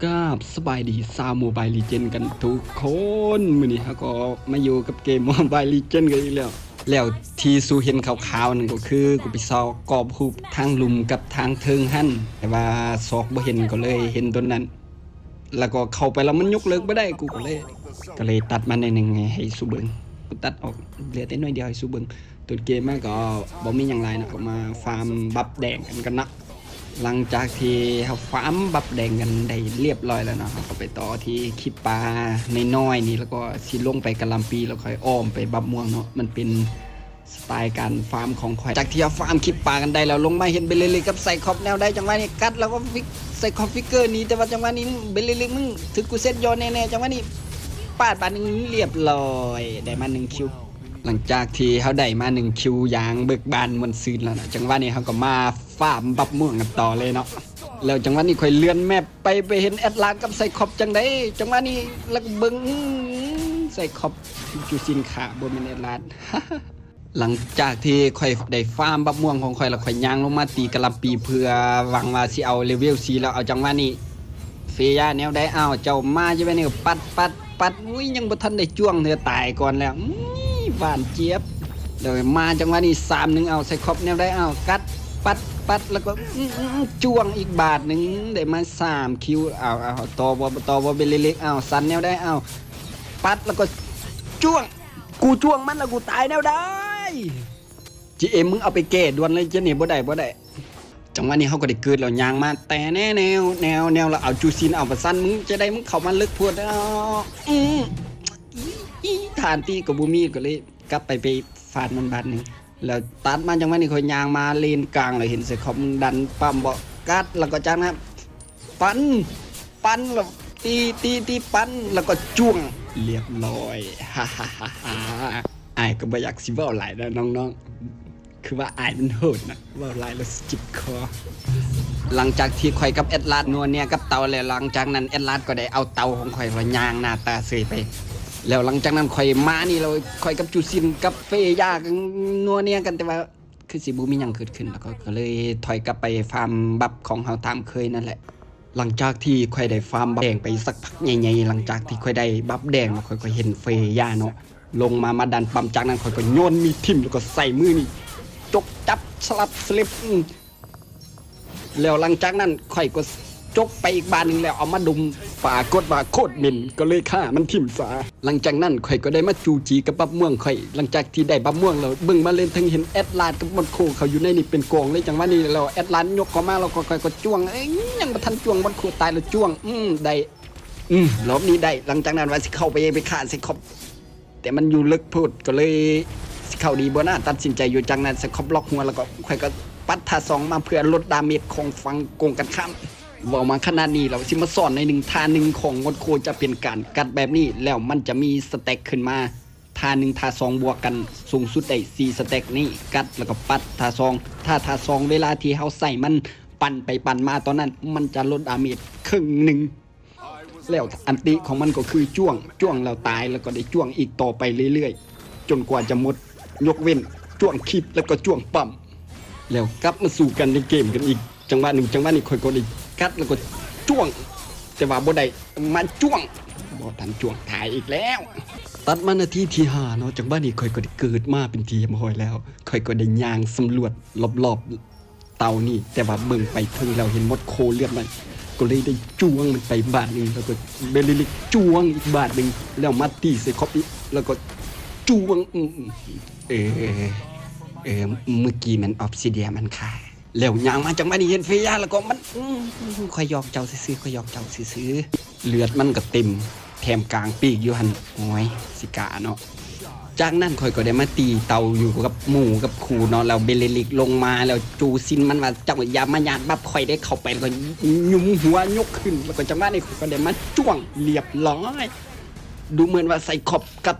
ກາບສະບາຍດີຊາວ Mobile Legend ກັນທຸກຄົນ. ມື້ນີ້ເຮົາກໍມາຢູ່ກັບເກມ Mobile Legend ກັນອີກແລ້ວ. ແລ້ວທີ່ສູ່ເຫັນຂາວໆນັ້ນກໍຄື ກູໄປຊອກກອບຮູບທາງລຸ່ມກັບທາງເທິງຫັ້ນ, ແຕ່ວ່າຊອກບໍ່ເຫັນ ກໍເລີຍເຫັນໂຕນັ້ນ. ແລ້ວກໍເຂົ້າໄປແລ້ວມັນຍົກເລີກບໍ່ໄດ້, ກູກໍເລີຍ ກໍເລີຍຕັດມາໜ້ອຍໜຶ່ງໃຫ້ສູ່ເບິ່ງ. ຕັດອອກເຫຼືອແຕ່ໜ້ອຍດຽວໃຫ້ສູ່ເບິ່ງ. ຕົ້ນເກມມາກໍບໍ່ມີຫຍັງຫຼາຍເນາະ, ກໍມາຟາມບັບແດງກັນກ່ອນເນາະ. ຫຼັງຈາກທີ່ເຮົາຟາມບັບແດງກັນໄດ້ລຽບລ້ອຍແລ້ວເນາະ, ເຮົາກໍໄປຕໍ່ທີ່ຄລິບປ່ານ້ອຍໆນີ້ ແລ້ວກໍຊິລົງໄປກະຫຼ່ຳປີ ແລ້ວຄ່ອຍອ້ອມໄປບັບມ່ວງເນາະ. ມັນເປັນສະໄຕລ໌ການຟາມຂອງຂ້ອຍ. ຈາກທີ່ເຮົາຟາມຄລິບປ່າກັນໄດ້ແລ້ວ, ລົງມາເຫັນເບເລລິກກັບໄຊຄອບແນວໃດ? ຈັງຫວະນີ້ກັດແລ້ວກໍຟິກ ໄຊຄອບຟິກເກີໜີ, ແຕ່ວ່າຈັງຫວະນີ້ເບເລລິກ ມຶງຖືກກູເຊັດຍໍແນ່ໆ. ຈັງຫວະນີ້ປາດບາດໜຶ່ງ ລຽບລ້ອຍ ໄດ້ມາໜຶ່ງຄິວ. ຫຼັງຈາກທີ່ເຮົາໄດ້ມາໜຶ່ງຄິວຢ່າງເບີກບານມ່ວນຊື່ນແລ້ວນະ, ຈັງຫວະນີ້ເຮົາກໍມາຟາມບັບມ່ວງກັນຕໍ່ເລີຍເນາະ. ແລ້ວຈັງຫວະນີ້ຂ້ອຍເລື່ອນແມັບໄປ ໄປເຫັນແອັດລາດກັບໄຊຄອບ. ຈັ່ງໃດ? ຈັງຫວະນີ້ແລ້ວກໍເບິ່ງ ອືມ ໄຊຄອບ ຈູຊິນຂ້າ ບໍ່ແມ່ນແອັດລາດ. ຫຼັງຈາກທີ່ຂ້ອຍໄດ້ຟາມບັບມ່ວງຂອງຂ້ອຍແລ້ວ, ຂ້ອຍຍ່າງລົງມາຕີກະຫຼ່ຳປີ ເພື່ອຫວັງວ່າຊິເອົາເລເວລສີ່ແລ້ວ. ເອົາ ຈັງຫວະນີ້ ເຟຢາແນວໃດ? ອ້າວ ເຈົ້າມາຈັ່ງໃດນີ້? ປັດ ປັດ ປັດ ອຸ້ຍ ຍັງບໍ່ທັນໄດ້ຈ້ວງເທື່ອ ຕາຍກ່ອນແລ້ວ. ອຸ້ຍ ຫວານຈຽບ. ແລ້ວມາຈັງຫວະນີ້ ສາມໜຶ່ງ. ເອົາ ໄຊຄອບແນວໃດ? ເອົາ ກັດ ປັດ ປັດ ແລ້ວກໍ ອື ອື ອື ຈ້ວງອີກບາດໜຶ່ງ. ໄດ້ມາສາມຄິວ. ເອົາ ເອົາ ຕໍ່ບໍ່ ຕໍ່ບໍ່ ເບເລລິກ? ເອົາ ສັນແນວໃດ? ເອົາ ປັດ ແລ້ວກໍຈ້ວງ. ກູຈ້ວງມັນແລ້ວ ກູຕາຍແນວໃດ? ຈີເອັມ ມຶງເອົາໄປແກ້ດ່ວນເລີຍເຈົ້ານີ້. ບໍ່ໄດ້ ບໍ່ໄດ້. ຈັງຫວະນີ້ເຮົາກໍໄດ້ເກີດແລ້ວ, ຍ່າງມາແຕ່ແນວ ແນວ ແນວ ແລ້ວເອົາຈູຊິນ ເອົາປະຊັນ ມຶງຈະໄດ້ ມຶງເຂົ້າມາເລິກໂພດ. ອື ອີ ອີ ທ່ານຕີກໍບໍ່ມີ ກໍເລີຍກັບໄປ ໄປຟາດມັນບາດໜຶ່ງ. ແລ້ວຕັດມາ ຈັງຫວະນີ້ຂ້ອຍຍ່າງມາເລນກາງ ແລ້ວເຫັນໄຊຄອບ ມຶງດັນປ້ຳບໍ່? ກັດ ແລ້ວກໍຈາກນັ້ນ ປັ່ນ ປັ່ນ ແລ້ວຕີ ຕີ ຕີ ປັ່ນ ແລ້ວກໍຈ້ວງ ລຽບລ້ອຍ. ອາຍກໍບໍ່ຢາກຊິເວົ້າຫຼາຍນະນ້ອງໆ, ຄືວ່າອາຍມັນໂຫດນະ, ເວົ້າຫຼາຍແລ້ວຊິເຈັບຄໍ. ຫຼັງຈາກທີ່ຂ້ອຍກັບແອັດລາດນົວເນຍກັບເຕົາແລ້ວ, ຫຼັງຈາກນັ້ນແອັດລາດກໍໄດ້ເອົາເຕົາຂອງຂ້ອຍ ແລ້ວຍ່າງໜ້າຕາເສີຍໄປ. ແລ້ວຫຼັງຈາກນັ້ນຂ້ອຍມານີ້ ແລ້ວຂ້ອຍກັບຈູຊິນກັບເຟຢາກໍນົວເນຍກັນ, ແຕ່ວ່າ ຄືຊິບໍ່ມີຫຍັງເກີດຂຶ້ນ, ແລ້ວກໍ ກໍເລີຍຖອຍກັບໄປຟາມບັບຂອງເຮົາຕາມເຄີຍນັ້ນແຫຼະ. ຫຼັງຈາກທີ່ຂ້ອຍໄດ້ຟາມບັບແດງໄປສັກພັກໃຫຍ່ໆ, ຫຼັງຈາກທີ່ຂ້ອຍໄດ້ບັບແດງແລ້ວ ຂ້ອຍກໍເຫັນເຟຢາເນາະ ລົງມາ ມາດັນປ້ຳ, ຈາກນັ້ນຂ້ອຍກໍໂຍນມີດຖິ້ມ ແລ້ວກໍໃສ່ມືນີ້ ຈົກຈັບສະຫຼັບສະເລັບ ອື ແລ້ວຫຼັງຈາກນັ້ນຂ້ອຍກໍ ຈົກໄປອີກບາດໜຶ່ງແລ້ວເອົາມາດົມ, ປາກົດວ່າໂຄດເໝັນ ກໍເລີຍຂ້າມັນຖິ້ມຊະ. ຫຼັງຈາກນັ້ນຂ້ອຍກໍໄດ້ມາຈູ້ຈີ້ກັບບັບມ່ວງຂ້ອຍ. ຫຼັງຈາກທີ່ໄດ້ບັບມ່ວງແລ້ວ ເບິ່ງມາເລນເທິງເຫັນແອັດລາດກັບມອນໂຄເຂົາຢູ່ໃນນີ້ເປັນກອງເລີຍ. ຂ້ອຍ ຈັງຫວະນີ້ແລ້ວແອັດລາດຍົກເຂົ້າມາແລ້ວ ຂ້ອຍ ຂ້ອຍກໍຈ້ວງ, ເອີຍ ຍັງບໍ່ທັນຈ້ວງ ມອນໂຄຕາຍແລ້ວຈ້ວງ. ອືມ ໄດ້ ອືມ ລອບນີ້ໄດ້. ຫຼັງຈາກນັ້ນວ່າຊິເຂົ້າໄປ ໄປຂ້າໄຊຄອບ ແຕ່ມັນຢູ່ເລິກໂພດ ກໍເລີຍຊິເຂົ້າດີບໍ່ນະ, ຕັດສິນໃຈຢູ່. ຈາກນັ້ນໄຊຄອບລັອກຫົວ ແລ້ວກໍຂ້ອຍກໍປັດທ່າສອງມາເພື່ອລົດດາເມດຂອງຝັ່ງກົງກັນຂ້າມ. ເວົ້າມາຂະໜາດນີ້ແລ້ວ ຊິມາສອນໜ້ອຍໜຶ່ງ, ທ່າໜຶ່ງຂອງມອນໂຄຈະເປັນການກັດແບບນີ້ ແລ້ວມັນຈະມີສະແຕັກຂຶ້ນມາ. ທ່າໜຶ່ງ ທ່າສອງບວກກັນສູງສຸດໄດ້ສີ່ສະແຕັກນີ້, ກັດ ແລ້ວກໍປັດ ທ່າສອງ. ຖ້າທ່າສອງ ເວລາທີ່ເຮົາໃຊ້ມັນປັ່ນໄປປັ່ນມາຕອນນັ້ນ ມັນຈະລົດດາເມດເຄິ່ງໜຶ່ງ. ແລ້ວອັນຕິຂອງມັນກໍຄືຈ້ວງ, ຈ້ວງແລ້ວຕາຍ ແລ້ວກໍໄດ້ຈ້ວງອີກຕໍ່ໄປເລື້ອຍໆ ຈົນກວ່າຈະໝົດ, ຍົກເວັ້ນຈ້ວງຄລິບ ແລ້ວກໍຈ້ວງປ້ຳ. ແລ້ວກັບມາສູ້ກັນໃນເກມກັນອີກຈັງຫວະໜຶ່ງ. ຈັງຫວະນີ້ຂ້ອຍກໍໄດ້ກັດ ແລ້ວກໍຈ້ວງ, ແຕ່ວ່າບໍ່ໄດ້ມາຈ້ວງ, ບໍ່ທັນຈ້ວງ ຕາຍອີກແລ້ວ. ຕັດມານາທີທີຫ້າເນາະ, ຈັງຫວະນີ້ຂ້ອຍກໍໄດ້ເກີດມາເປັນທີ່ຮຽບຮ້ອຍແລ້ວ. ຂ້ອຍກໍໄດ້ຍ່າງສຳຫຼວດລອບໆ ເຕົານີ້, ແຕ່ວ່າເບິ່ງໄປເທິງແລ້ວເຫັນມອນໂຄເລືອດໃໝ່ ກໍເລີຍໄດ້ຈ້ວງມັນໄປບາດໜຶ່ງ, ແລ້ວກໍເບເລລິກຈ້ວງອີກບາດໜຶ່ງ, ແລ້ວມາຕີໃສ່ຄອບອີກ ແລ້ວກໍຈ້ວງ. ອືມ ເອີ ເອີ ມື້ກີ້ແມ່ນອອບຊີເດຍມັນຂ້າ. ແລ້ວຍ່າງມາຈັງຫວະນີ້ເຫັນເຟຢາ ແລ້ວກໍມັນ ອືມ ຂ້ອຍຫຍອກເຈົ້າຊື່ໆ ຂ້ອຍຫຍອກເຈົ້າຊື່ໆ. ເລືອດມັນກໍເຕັມ ແຖມກາງປີກຢູ່ຫັ້ນ. ໂອ້ຍ ຊິກາເນາະ. ຈາກນັ້ນຂ້ອຍກໍໄດ້ມາຕີເຕົາຢູ່ກັບໝູ່ກັບຄູ່ເນາະ, ແລ້ວເບເລລິກລົງມາ ແລ້ວຈູຊິນມັນວ່າ ເຈົ້າຢ່າມາຍາດບັບຂ້ອຍເດ້. ເຂົ້າໄປແລ້ວກໍຫຍຸມຫົວຍົກຂຶ້ນ, ແລ້ວກໍຈັງຫວະນີ້ຂ້ອຍກໍໄດ້ມາຈ້ວງ ລຽບລ້ອຍ. ດູເໝືອນວ່າໄຊຄອບກັບ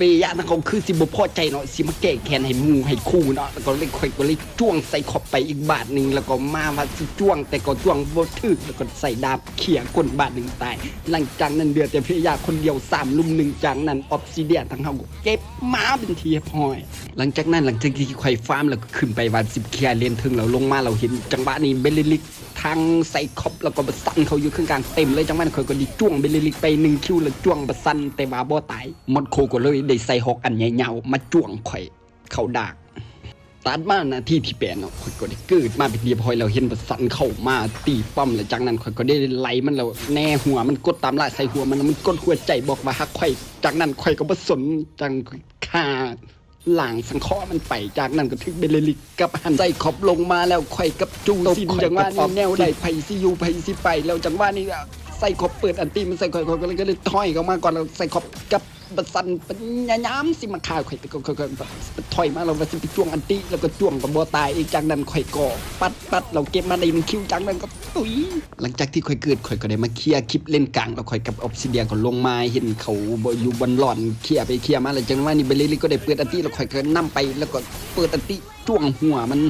ເຟຢານັ້ນ ເຂົາຄືຊິບໍ່ພໍໃຈເນາະ, ຊິມາແກ້ແຄ້ນໃຫ້ໝູ່ໃຫ້ຄູ່ເນາະ, ແລ້ວກໍເລີຍ ຂ້ອຍກໍເລີຍຈ້ວງໄຊຄອບໄປອີກບາດໜຶ່ງ, ແລ້ວກໍມາວ່າຊິຈ້ວງ ແຕ່ກໍຈ້ວງບໍ່ຖືກ, ແລ້ວກໍໃສ່ດາບເຂ້ຍກົ້ນບາດໜຶ່ງ ຕາຍ. ຫຼັງຈາກນັ້ນເຫຼືອແຕ່ເຟຢາຄົນດຽວ ສາມລຸມໜຶ່ງ. ຈາກນັ້ນອອບຊີເດຍທາງເຮົາກໍເກັບມາເປັນທີ່ຮຽບຮ້ອຍ. ຫຼັງຈາກນັ້ນ ຫຼັງຈາກທີ່ຂ້ອຍຟາມແລ້ວ ກໍຂຶ້ນໄປວ່າຊິເຄຍເລນເທິງ ແລ້ວລົງມາ ແລ້ວເຫັນຈັງຫວະນີ້ເບເລລິກ ທັງໄຊຄອບ ແລ້ວກໍບັດຊັນເຂົ້າຢູ່ເຄິ່ງກາງເຕັມເລີຍ. ຈັງຫວະນັ້ນຂ້ອຍກໍໄດ້ຈ້ວງເບລລິກໄປໜຶ່ງຄິວ ແລ້ວຈ້ວງບັດຊັນ ແຕ່ວ່າບໍ່ຕາຍ. ມອດໂຄກໍເລີຍໄດ້ໃສ່ຮອກອັນໃຫຍ່ຍາວມາຈ້ວງຂ້ອຍເຂົ້າດາກ. ຕັດມານາທີທີແປດເນາະ ຂ້ອຍກໍໄດ້ເກີດມາເປັນທີ່ຮຽບຮ້ອຍແລ້ວ ເຫັນບັດຊັນເຂົ້າມາຕີປ້ອມ ແລ້ວຈາກນັ້ນຂ້ອຍກໍໄດ້ໄລ່ມັນ ແລ້ວແນຫົວມັນ ກົດຕາມລາກໃສ່ຫົວມັນ ແລ້ວມັນກົດຫົວໃຈບອກວ່າຮັກຂ້ອຍ. ຈາກນັ້ນຂ້ອຍກໍບໍ່ສົນ ຈັ່ງຂ້າ ລ້າງສັງເຄາະມັນໄປ. ຈາກນັ້ນກໍຖືກເບລລິກກັບຫັ້ນ ໄຊຄອບລົງມາແລ້ວ ຂ້ອຍກັບຈູຊິນ ຈັງຫວະນີ້ແນວໃດ ໃຜຊິຢູ່ໃຜຊິໄປ. ແລ້ວຈັງຫວະນີ້ໄຊຄອບເປີດອັນຕິມາໃສ່ຂ້ອຍ ຂ້ອຍກໍເລີຍຖອຍເຂົ້າມາກ່ອນ ແລ້ວໄຊຄອບກັບບັດຊັນພະຍາຍາມຊິມາຂ້າຂ້ອຍ ແຕ່ຂ້ອຍ ຂ້ອຍ ຂ້ອຍຖອຍມາແລ້ວວ່າຊິໄປຈ້ວງອັນຕິ ແລ້ວກໍຈ້ວງກໍບໍ່ຕາຍອີກ. ຈາກນັ້ນຂ້ອຍກໍປັດ ປັດ ແລ້ວເກັບມາໄດ້ໜຶ່ງຄິວ ຈາກນັ້ນກໍ ຕຸ້ຍ. ຫຼັງຈາກທີ່ຂ້ອຍເກີດ ຂ້ອຍກໍໄດ້ມາເຄຍຄລິບເລນກາງ ແລ້ວຂ້ອຍກັບອອບຊິເດຍກໍລົງມາ ເຫັນເຂົາບໍ່ຢູ່ບ່ອນລອດ ເຄຍໄປເຄຍມາ ແລ້ວຈັງຫວະນີ້ເບລລິກກໍໄດ້ເປີດອັນຕິ ແລ້ວຂ້ອຍກໍນຳໄປ ແລ້ວກໍເປີດອັນຕິ ຈ້ວງຫົວມັນ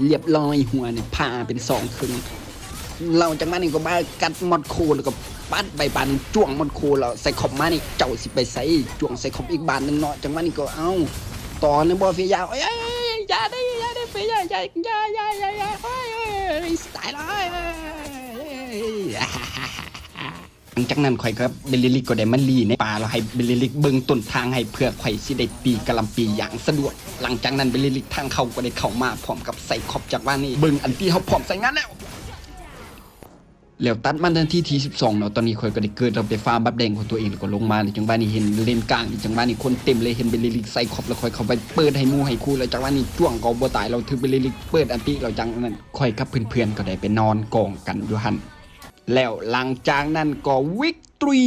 ລຽບຮ້ອຍ ຫົວນີ້ຜ່າເປັນສອງເຄິ່ງ. ແລ້ວຈັງຫວະນີ້ກໍມາກັດມອດໂຄ ແລ້ວກໍປັດໄປບາດໜຶ່ງ ຈ້ວງມອດໂຄ ແລ້ວໄຊຄອບມານີ້ ເຈົ້າຊິໄປໃສ? ຈ້ວງໄຊຄອບອີກບາດໜຶ່ງເນາະ. ຈັງຫວະນີ້ກໍ ເອົ້າ ຕໍ່ເລີຍບໍ່ເຟຍາ? ໂອ້ຍ ຢ່າເດ້ ຢ່າເດ້ເຟຍາ ຢ່າ ຢ່າ ໂອ້ຍ ໂອ້ຍ ຕາຍແລ້ວ. ຫຼັງຈາກນັ້ນຂ້ອຍກັບເບລລິກກໍໄດ້ມາລີ້ໃນປ່າ ແລ້ວໃຫ້ເບລລິກເບິ່ງຕົ້ນທາງໃຫ້ ເພື່ອຂ້ອຍຊິໄດ້ຕີກະຫຼ່ຳປີຢ່າງສະດວກ. ຫຼັງຈາກນັ້ນເບລລິກທາງເຂົ້າກໍໄດ້ເຂົ້າມາພ້ອມກັບໄຊຄອບ. ຈັກຫວະນີ້ເບິ່ງອັນຕິເຮົາພ້ອມໃຊ້ງານແລ້ວ ແລ້ວຕັດມານາທີທີສິບສອງເນາະ ຕອນນີ້ຂ້ອຍກໍໄດ້ເກີດ ແລ້ວໄປຟາມບັບແດງຂອງຕົວເອງ ແລ້ວກໍລົງມາ ແລ້ວຈັງຫວະນີ້ເຫັນເລນກາງ ຈັງຫວະນີ້ຄົນເຕັມເລີຍ ເຫັນເບລລິກ ໄຊຄອບ ແລ້ວຂ້ອຍເຂົ້າໄປເປີດໃຫ້ໝູ່ໃຫ້ຄູ່ ແລ້ວຈັງຫວະນີ້ຈ້ວງກໍບໍ່ຕາຍ ແລ້ວຖືກເບລລິກເປີດອັນຕິ ແລ້ວຈາກນັ້ນຂ້ອຍກັບເພື່ອນໆກໍໄດ້ໄປນອນກອງກັນຢູ່ຫັ້ນ. ແລ້ວຫຼັງຈາກນັ້ນກໍວິກຕຣີ